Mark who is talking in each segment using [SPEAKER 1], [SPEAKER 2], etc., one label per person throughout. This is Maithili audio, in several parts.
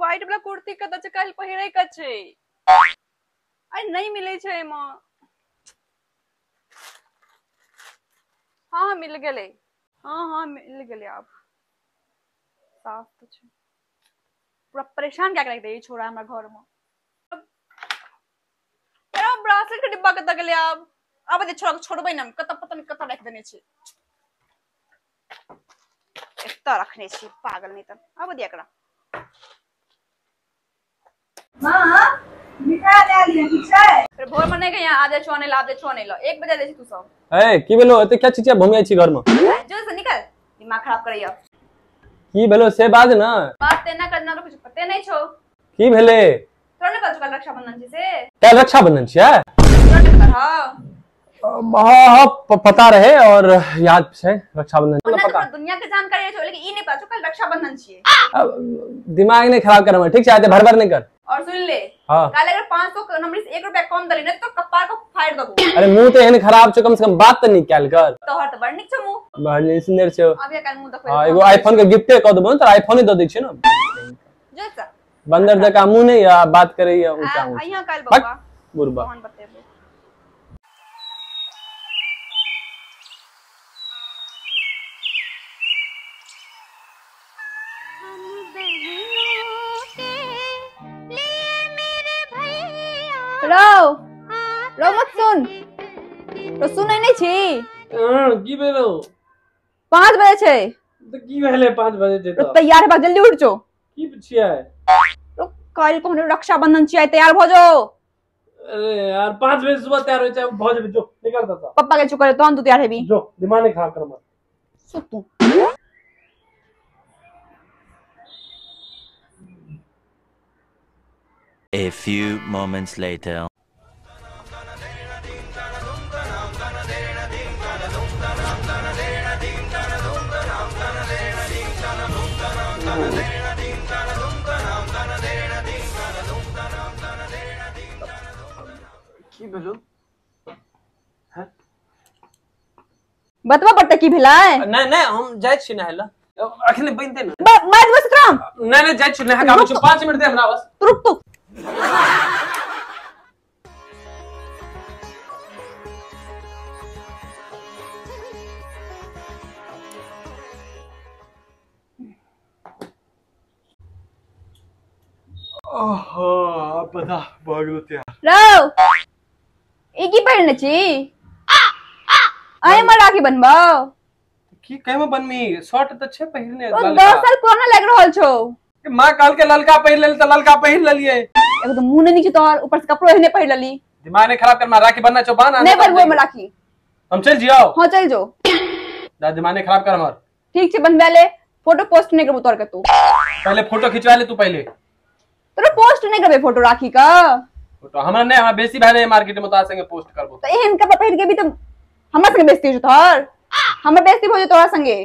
[SPEAKER 1] व्हाइट वाला कुर्ती कतऽ छै, काल्हि पहिरे के छै। आइ नहीं मिलै छै एहिमे। हाँ हाँ मिल गेलै, हाँ हाँ मिल गेलै। आब साफ तऽ छै। पूरा परेशान क्या के राखि दै छोरा हमरा घर में। ब्रासलेट के डिब्बा कतऽ गेलै? आब आब जे छोरा के छोड़बै ने हम, कतऽ पता नहि कतऽ राखि देने छै। एतऽ रखने छी पागल, नहीं तऽ आब दिया एकरा। माँ मिठाई ले लियै, ठीक छै? फिर भोर में नहीं गई, आज छो नहीं ला, आज छो नहीं ला, 1 बजे दे छी तू सब।
[SPEAKER 2] ए की भेलो एते क्या चिचिया भूमिया छी घर में?
[SPEAKER 1] जो से निकल, दिमाग खराब करैया।
[SPEAKER 2] की भेलो से बाज ना।
[SPEAKER 1] बात ते ना करना तो कुछ पते नहीं छो।
[SPEAKER 2] की भेले?
[SPEAKER 1] तोरा नहीं पता छौ काल्हि रक्षाबंधन छै से?
[SPEAKER 2] काल्हि रक्षाबंधन छै?
[SPEAKER 1] तोरा नहीं पता रहो?
[SPEAKER 2] हाँ पता रहे और याद छै रक्षाबंधन।
[SPEAKER 1] पता दुनिया के जानकारी छौ, लेकिन ई नहीं पता छौ काल्हि रक्षाबंधन छियै।
[SPEAKER 2] दिमाग नहीं खराब कर हमर, ठीक छै? आते भरभर नहीं कर।
[SPEAKER 1] और सुन ले,
[SPEAKER 2] हाँ।
[SPEAKER 1] काल्हि अगर 500 नंबर से 1 रुपया कम दली ने तो कपार को फाड़ देबो।
[SPEAKER 2] अरे मुंह तो एहन खराब छौ, कम से कम बात त नहीं कैल कर।
[SPEAKER 1] तोहर त बड़ नीक छौ मुंह।
[SPEAKER 2] बड़ नीक सुंदर छौ।
[SPEAKER 1] अब ये काल्हि मुंह देखबै।
[SPEAKER 2] हां एगो आईफोन के गिफ्टे क देबो न, त आईफोने द दै छियै न।
[SPEAKER 1] जो सा
[SPEAKER 2] बंदर जका मुंह नहीं आ बात करैया ऊंचा ऊंचा।
[SPEAKER 1] अइहा काल्हि बौआ
[SPEAKER 2] बुढ़बा
[SPEAKER 1] कौन बतेबो। रो रो मत सुन, रो सुनै नहीं छी।
[SPEAKER 2] की भेलो?
[SPEAKER 1] 5 बजे छै।
[SPEAKER 2] त की भेले 5 बजे छै?
[SPEAKER 1] त तैयार हेबा, जल्दी उठ जो।
[SPEAKER 2] की छियै?
[SPEAKER 1] रो काल्हि कहने रक्षाबंधन छियै, तैयार भ जो।
[SPEAKER 2] अरे यार 5 बजे सुबह तैयार होइ छै, भ जेबै, जो निकल त।
[SPEAKER 1] पप्पा के चुकरे तहन तू तैयार हेबी।
[SPEAKER 2] जो दिमाग नहीं खराब कर मत।
[SPEAKER 1] सुत तू।
[SPEAKER 3] A few moments later.
[SPEAKER 2] की भेलो? हैं?
[SPEAKER 1] बतबा पड़ता की भेलै?
[SPEAKER 2] नहीं नहीं हम जाइ छी नहाय ला, अखने बनते ना।
[SPEAKER 1] मार देबो सतराम।
[SPEAKER 2] नहीं नहीं जाइ छी नहा के आबै छी, 5 मिनट दे हमरा बस।
[SPEAKER 1] रुक तू।
[SPEAKER 2] ओहो बता भऽ गेलो तैयार।
[SPEAKER 1] रौ ई की पहिरने छी? अरे हमर राखी बनबाओ।
[SPEAKER 2] की कहमे बनमी? शर्ट त छै पहिरने।
[SPEAKER 1] 10 साल पुराना लागि रहल छौ।
[SPEAKER 2] माँ कहल के ललका पहिर लेल त ललका पहिर लेलियै।
[SPEAKER 1] एगो तो मुंह नहीं तोहर, ऊपर से कपड़ो एहने पहिर लेली।
[SPEAKER 2] दिमाग नहीं खराब कर, मां राखी बनना छौ बान।
[SPEAKER 1] नहीं बनबो हम राखी।
[SPEAKER 2] हम चल जियो।
[SPEAKER 1] हां चल जो।
[SPEAKER 2] दा दिमाग नहीं खराब कर हमर।
[SPEAKER 1] ठीक छै बनवा ले, फोटो पोस्ट नहीं करबो तोहर के। तू
[SPEAKER 2] पहले फोटो खिंचवा ले, तू पहले।
[SPEAKER 1] तोरा पोस्ट नहीं करबे फोटो राखी का?
[SPEAKER 2] फोटो हमरा नहीं, हमरा बेसी भाई नहीं मार्केट में तो संगे पोस्ट करबो।
[SPEAKER 1] त एहन कपड़ा पहिर के भी त हमरा संगे बेइज्जती हो तोहर। हमरा बेइज्जती हो तोरा संगे।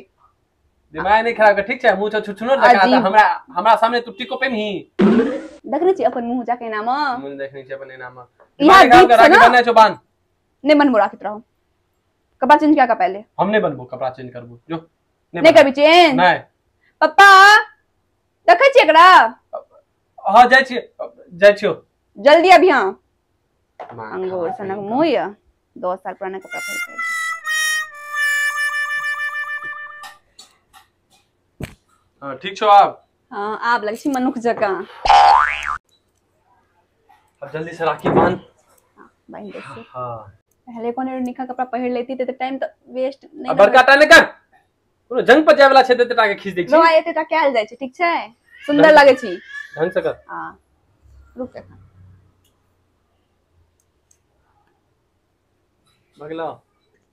[SPEAKER 2] दिमाग नहीं खराब कर, ठीक छै? मुंह छ छुछुनो लगा त हमरा हमरा सामने तू टिको पेनही।
[SPEAKER 1] देखने छी अपन मुंह जाके नाम?
[SPEAKER 2] मुंह देखने छी अपन नाम।
[SPEAKER 1] इहा
[SPEAKER 2] दिमाग खराब कर, राखी बनना छौ बान।
[SPEAKER 1] नहीं बनबो राखी तोरा। कपड़ा चेंज क्या का पहले?
[SPEAKER 2] हम नहीं बनबो, कपड़ा चेंज करबो। जो
[SPEAKER 1] नहीं करबी चेंज?
[SPEAKER 2] नहीं।
[SPEAKER 1] पप्पा देखै छी एकरा?
[SPEAKER 2] हां जाइ छी, जाइ छियो।
[SPEAKER 1] जल्दी अभी। हां अंगूर सनक मुंह या 2 साल पुराना कपड़ा पहिर के।
[SPEAKER 2] हां ठीक छौ आप?
[SPEAKER 1] हां आप लगै छी मनुख जकाँ।
[SPEAKER 2] अब जल्दी से राखी बांध।
[SPEAKER 1] हां बांध दे छी।
[SPEAKER 2] हां
[SPEAKER 1] पहले कोने निका कपड़ा पहिर लेती त टाइम त वेस्ट नहीं।
[SPEAKER 2] अब बड़का टा नहीं कर, कोनो जंग पर जाय वाला छै त टा के खींच दै छी।
[SPEAKER 1] रो आइ एते टा कैल जाइ छै, ठीक छै? सुंदर लागै छी।
[SPEAKER 2] ढंग से कर।
[SPEAKER 1] हां रुक एखन।
[SPEAKER 2] भगला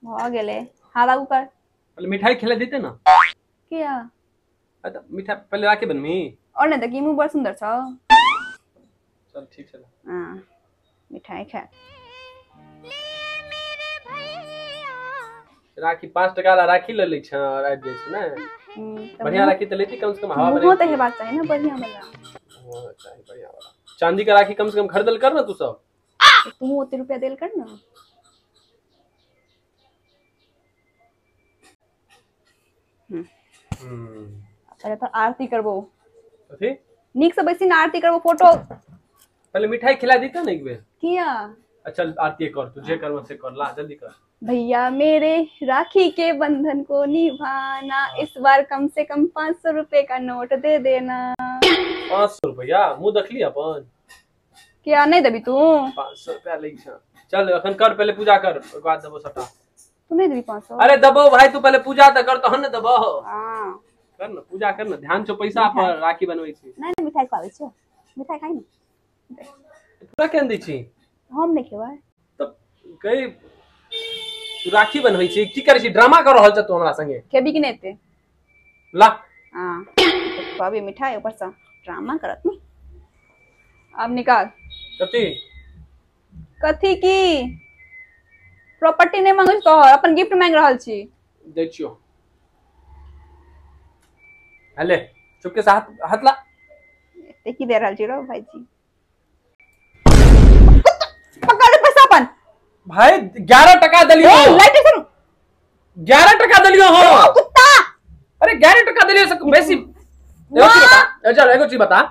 [SPEAKER 1] भ गेलै। हाथ आगू कर।
[SPEAKER 2] पहले मिठाई खिला देते ना।
[SPEAKER 1] किया?
[SPEAKER 2] अरे मिठाई पहले राखी बनमी।
[SPEAKER 1] और नहीं त की मुंह बड़ सुंदर छौ।
[SPEAKER 2] चल ठीक छै।
[SPEAKER 1] हां मिठाई खा।
[SPEAKER 2] राखी 5 टका ला राखी ले लै छै और आबि जाइ छै ने। बढ़िया राखी त लेती कम से कम, हवा
[SPEAKER 1] मुंह त हेबाक चाही ना बढ़िया वाला।
[SPEAKER 2] हां चाही बढ़िया वाला। चांदी का राखी कम से कम खरीदल कर ना तू सब।
[SPEAKER 1] तू ओते रुपया देल कर ना। पहले तो आरती करबो।
[SPEAKER 2] कथी?
[SPEAKER 1] नीक से बैसी ना आरती करबो फोटो।
[SPEAKER 2] पहले मिठाई खिला देता ना एक बेर।
[SPEAKER 1] किया?
[SPEAKER 2] अच्छा आरती कर, तू जे करबो से कर, ला जल्दी कर।
[SPEAKER 1] भैया मेरे राखी के बंधन को निभाना, इस बार कम से कम 500 रुपए का नोट दे देना।
[SPEAKER 2] 500 रुपया मुंह देखली अपन?
[SPEAKER 1] क्या नहीं देबी तू?
[SPEAKER 2] 500 रुपया लै छ। चल अखन कर, पहले पूजा कर, ओकर बाद देबो सबटा।
[SPEAKER 1] तू नहीं देबी 500?
[SPEAKER 2] अरे देबो भाई, तू पहले पूजा त कर तहन ने देबो।
[SPEAKER 1] हां
[SPEAKER 2] कर न, पूजा कर न, ध्यान छौ पैसा पर राखी बनबै छी।
[SPEAKER 1] नहीं नहीं मिठाई खुआबै छियौ, मिठाई खाइ न।
[SPEAKER 2] तोरा केहन दै छी?
[SPEAKER 1] हम नहीं खेबै।
[SPEAKER 2] त कई तू राखी बनबै छी, की करै छी? ड्रामा कर रहल छ तू हमरा संगे।
[SPEAKER 1] खेबी कि नहीं एते?
[SPEAKER 2] ला।
[SPEAKER 1] हां खुआबी मिठाई, ऊपर से ड्रामा करत न। अब निकाल।
[SPEAKER 2] कथी?
[SPEAKER 1] कथी की? प्रॉपर्टी नहीं मांगै छी तोहर, अपन गिफ्ट मांग रहल छी।
[SPEAKER 2] दै छियौ। हले चुपके से हाथ हाथ ला।
[SPEAKER 1] एते की दे रहल छी रो भाईजी? पकड़ ले पैसा अपन।
[SPEAKER 2] भाई 11 टका देलियो।
[SPEAKER 1] लाइट सुन,
[SPEAKER 2] 11 टका देलियो हो
[SPEAKER 1] कुत्ता।
[SPEAKER 2] अरे 11 टका देलियो से बेसी। एगो चीज बता, चल एगो चीज बता,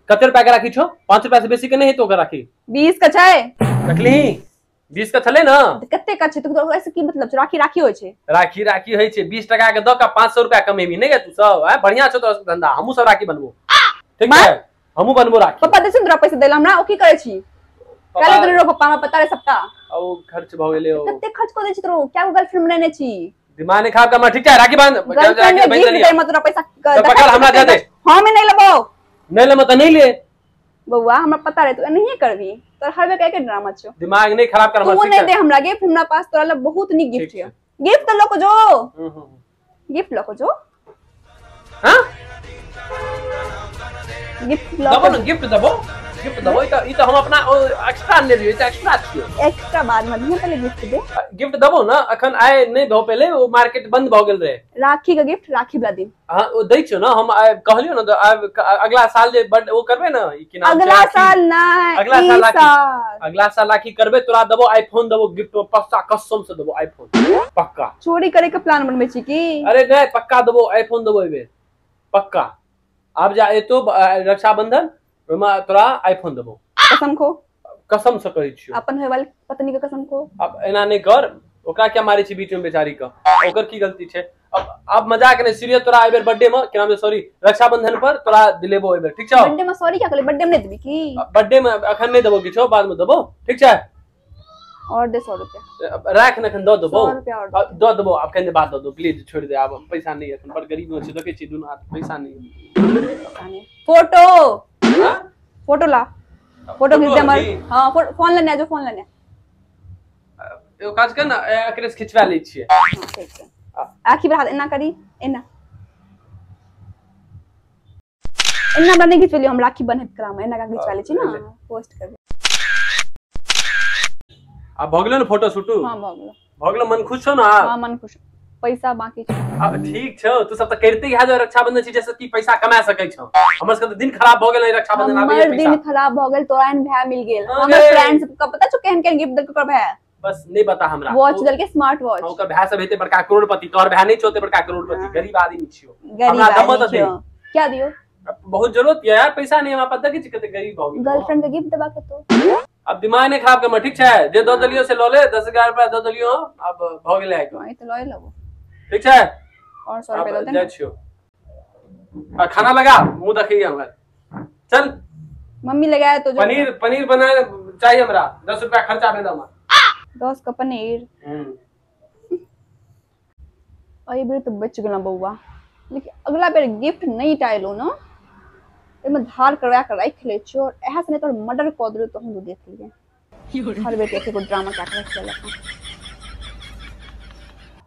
[SPEAKER 2] कते रुपया के राखी छौ? 5 रुपया से बेसी के नहीं हेतौ ओकर राखी।
[SPEAKER 1] 20 का छै।
[SPEAKER 2] रखली 20 का छलै ना?
[SPEAKER 1] कते का छै? तो ऐसे की मतलब छै? राखी राखी होय छै।
[SPEAKER 2] राखी राखी होय छै। 20 टका के द के 500 रुपया कमेबी नहीं तू सब? आ बढ़िया छौ तोर धंधा। हमहु सब राखी बनबो, ठीक छै? हमहु बनबो राखी।
[SPEAKER 1] पप्पा दे तोरा पैसा देला हमरा, ओ की करै छी? काले देले रो पप्पा, हमरा पता रे सबटा।
[SPEAKER 2] ओ खर्च भ गेलै। ओ
[SPEAKER 1] कते खर्च क दै छी तोरो? क्या गर्लफ्रेंड बनेने छी?
[SPEAKER 2] दिमाग नहीं खराब कर, ठीक छै? राखी बांध,
[SPEAKER 1] गर्लफ्रेंड में गिफ्ट दे मत तोरा पैसा
[SPEAKER 2] पकड़, हमरा दे दे।
[SPEAKER 1] हम नहीं लेबो।
[SPEAKER 2] नहीं लेबो त नहीं ले।
[SPEAKER 1] बउआ हमरा पता रहे तू एनाहिए करबी, तोर हर बेर के ड्रामा छौ।
[SPEAKER 2] दिमाग नहीं खराब कर,
[SPEAKER 1] तू नहीं दे हमरा गिफ्ट, हमरा पास तोरा ले बहुत नीक गिफ्ट छै। गिफ्ट त लको जो, गिफ्ट लको जो।
[SPEAKER 2] हां
[SPEAKER 1] गिफ्ट लको
[SPEAKER 2] दबो न, गिफ्ट दबो, गिफ्ट दबो। ई त हम अपना एक्स्ट्रा ले लियो, ई त एक्स्ट्रा छियो।
[SPEAKER 1] एक्स्ट्रा बाद में दिहे, पहले गिफ्ट दे।
[SPEAKER 2] गिफ्ट दबो ना, अखन आए नहीं दो, पहले वो मार्केट बंद भ गेल रहे।
[SPEAKER 1] राखी का गिफ्ट राखी वाला दिन।
[SPEAKER 2] हां ओ दै छौ ना, हम कहलियो ना अगला साल जे बड ओ करबे ना, ई की नाम छै?
[SPEAKER 1] अगला साल ना,
[SPEAKER 2] अगला साल राखी, अगला साल राखी करबे, तोरा दबो आईफोन दबो गिफ्ट में, पक्का कसम से दबो आईफोन पक्का।
[SPEAKER 1] चोरी करे के प्लान बनबै छी की?
[SPEAKER 2] अरे नहीं पक्का दबो आईफोन दबो एबे पक्का। आब जा एतो रक्षाबंधन ओमा तोरा आईफोन दबो।
[SPEAKER 1] कसम खो।
[SPEAKER 2] कसम से कहै छियो,
[SPEAKER 1] अपन होय वाली पत्नी के कसम खो।
[SPEAKER 2] अब एना नहीं कर, ओकरा क्या मारै छी बीच में बेचारी का, ओकर की गलती छै? अब मजाक नहीं, सीरियस। तोरा एबेर बर्थडे में की नाम छै, सॉरी रक्षाबंधन पर तोरा दिलेबो एबेर, ठीक छौ?
[SPEAKER 1] बर्थडे में सॉरी क्या कहले? बर्थडे में नहीं देबी की?
[SPEAKER 2] बर्थडे में अखन नहीं देबो किछो, बाद में देबो, ठीक छै?
[SPEAKER 1] और दे 100 रुपया
[SPEAKER 2] राख न, अखन the देबो,
[SPEAKER 1] 100 रुपया और
[SPEAKER 2] the देबो। अब कने बाद the दो प्लीज, छोड़ दे आब पैसा नहीं, अखन बड़ गरीब छी, देखै छी दुनू हाथ पैसा नहीं।
[SPEAKER 1] फोटो फोटो ला, फोटो खींच दे हमर। हां फोन लेने आ जो, फोन लेने।
[SPEAKER 2] एगो काज कर ना, एकरे से खिंचवा लै छियै।
[SPEAKER 1] हां ठीक छै। आखी पर हाथ एना करी, एना एना हमरा नहीं खिंचवेलियो, हम राखी बन्हैत कलामे एना का खिंचवा लै छी ना, पोस्ट करबै।
[SPEAKER 2] अब भऽ गेलो ने फोटो शूट?
[SPEAKER 1] हां भऽ गेलो।
[SPEAKER 2] भऽ गेलो, मन खुश छौ ना?
[SPEAKER 1] हां मन खुश, पैसा बाकी छै।
[SPEAKER 2] अब ठीक छौ, तू सब त करिते ही है रक्षाबंधन छी जैसे कि पैसा कमा सकै छौ। हमर सब के दिन खराब भ गेल रक्षाबंधन आबै
[SPEAKER 1] हमर दिन खराब भ गेल, तोरा एहन भाय मिल गेल। हमर फ्रेंड्स के पता छौ केहन केहन गिफ्ट देलकै ओकर भाय?
[SPEAKER 2] बस नहीं बता हमरा।
[SPEAKER 1] वॉच देलकै, स्मार्ट वॉच।
[SPEAKER 2] ओकर भाय सब हेतै बड़का करोड़पति, तोहर भाय नहीं छौ ओते बड़का करोड़पति, गरीब आदमी छियौ।
[SPEAKER 1] हमरा दम त दे। क्या दियो?
[SPEAKER 2] बहुत जरूरत है यार, पैसा नहीं हमरा पता कि कते गरीब हो गेल।
[SPEAKER 1] गर्लफ्रेंड के गिफ्ट देबा के तो
[SPEAKER 2] अब दिमाग नहीं खराब कर, ठीक छै? जे the देलियो से ल ले, 10,000 रुपया the देलियो, अब भ गेलै।
[SPEAKER 1] ई त लए लेबो,
[SPEAKER 2] ठीक छै?
[SPEAKER 1] और 100 रुपया दे
[SPEAKER 2] जाइ छियौ। आ खाना लगा, मुंह देखैया हमरा। चल
[SPEAKER 1] मम्मी लगाए तो
[SPEAKER 2] पनीर, पनीर बना चाहिए हमरा, 10 रुपया खर्चा भेल हमरा।
[SPEAKER 1] 10 का पनीर। अई बेर तो बच गेल बउआ, लेकिन अगला बेर गिफ्ट नहीं टाइलो ना, एमे धार करवा के राखि लै छियौ, और एहा से नहीं तोर मर्डर कऽ देलौ तो हम देख लियै। हर बेर के एगो ड्रामा क्या के रख।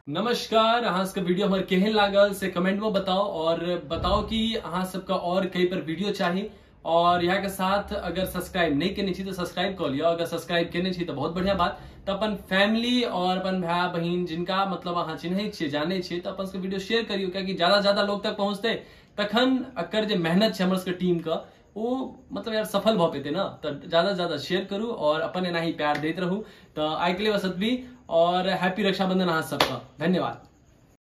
[SPEAKER 2] नमस्कार, अहाँ सबके वीडियो हमर केहन लागल से कमेंट में बताओ, और बताओ कि अहाँ सबका और कहीं पर वीडियो चाहिए। और यहाँ के साथ अगर सब्सक्राइब नहीं केने छी तो सब्सक्राइब कर लियो, अगर सब्सक्राइब केने छी तो बहुत बढ़िया बात। तो अपन फैमिली और अपन भाई बहिन जिनका मतलब अहाँ चिन्है छियै जानै छियै तो अपन सबके वीडियो शेयर करियो, कियाकि ज्यादा ज्यादा लोग तक पहुँचते तखन एकर जे मेहनत छै हमर सबके टीम के वो मतलब यार सफल भऽ पेतै ना। तो ज्यादा से ज्यादा शेयर करू और अपन एनाही प्यार दैत रहू। तो आइ के लिए बस एतबी, और हैप्पी रक्षाबंधन अहाँ सबका। धन्यवाद।